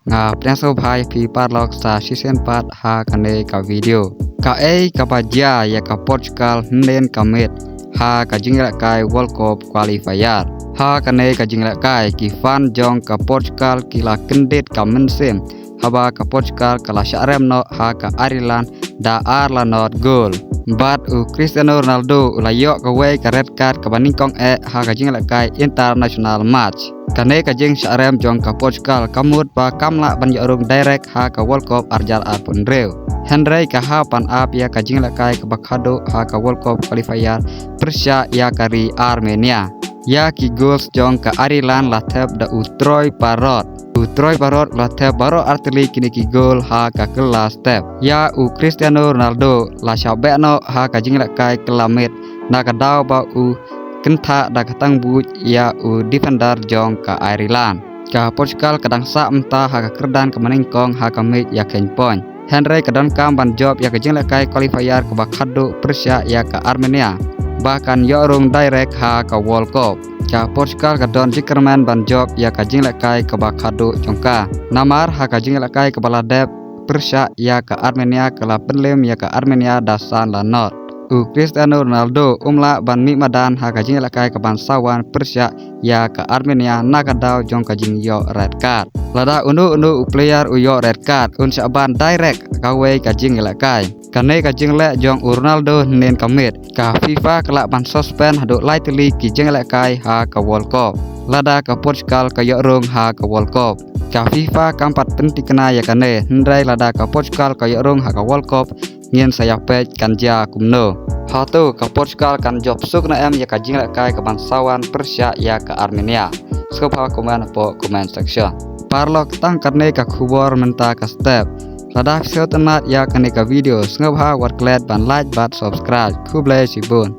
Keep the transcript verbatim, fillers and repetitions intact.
Nga pdiang sngewbha ïa phi paralok sa shisien pat ha kane ka video. Kaei kaba jia ïa ka Portugal hynnin ka miet ha ka jingïalehkai World Cup qualifier. Ha kane ka jingïalehkai ki fan jong ka Portugal ki la kyndit ka mynsiem haba ka Portugal ka la shah rem noh ha ka Ireland da ar la nod gol. Bad u Cristiano Ronaldo u la ïoh kawei ka red card kaba nyngkong eh ha ka jingïalehkai international match. Kane ka jingshah rem jong ka Portugal ka mut ba kam lah ban ïoh rung direct ha ka World Cup arhajar arphew hynriew. Hynrei ka hap ban ap ïa ka jingïalehkai kaba khadduh ha ka World Cup qualifier pyrshah ïa ka ri Armenia. Ïa ki gols jong ka Ireland la thep da u Troy Parrott. U Troy Parrott la thep baroh artylli kine ki gol ha ka kylla step. Ïa u Cristiano Ronaldo la shah beh noh ha ka jingïalehkai kylla miet na ka daw ba u kynthah da ka tangbuj ïa u defender jong ka Ireland. Ka Portugal ka dang sah mynta ha ka kyrdan kaba nyngkong ha ka miet ïakheiñ point. Hynrei ka donkam ban jop ïa ka jingïalehkai qualifier kaba khadduh pyrshah ïa ka Armenia ba kan ïoh rung direct ha ka World Cup. Ka Portugal ka don jingkyrmen ban jop ïa ka jingïalehkai kaba khadduh jong ka. Namar ha ka jingïalehkai kaba la dep pyrshah ïa ka Armenia ka la pynlem ïa ka Armenia da san la nod. U Cristiano Ronaldo um lah ban mih madan ha ka jingïalehkai kaban sa wan pyrshah ïa ka Armenia na ka daw jong ka jingïoh red card. Lada uno uno u player u ïoh red card un shah ban direct kawei ka jingïalehkai. Kane ka jingleh jong u Ronaldo hynnin ka miet. Ka FIFA ka lah ban suspend haduh lai tylli ki jingïalehkai ha ka World Cup. Lada ka Portugal ka ïoh rung ha ka World Cup. Ka FIFA kam pat pynthikna ïa kane, hynrei lada ka Portugal ka ïoh rung ha ka World Cup, ngin sa ïapeit kan jia kumno. Hato ka Portugal kan jop suk ne em ïa ka jingïalehkai kaban sa wan pyrshah ïa ka Armenia. Sngewbha comment hapoh comment section. Paralok, tang katne ka khubor mynta ka step. Lada phi sngewtynnat ïa kane ka video, sngewbha wat klet ban like bad subscribe. Khublei shibun.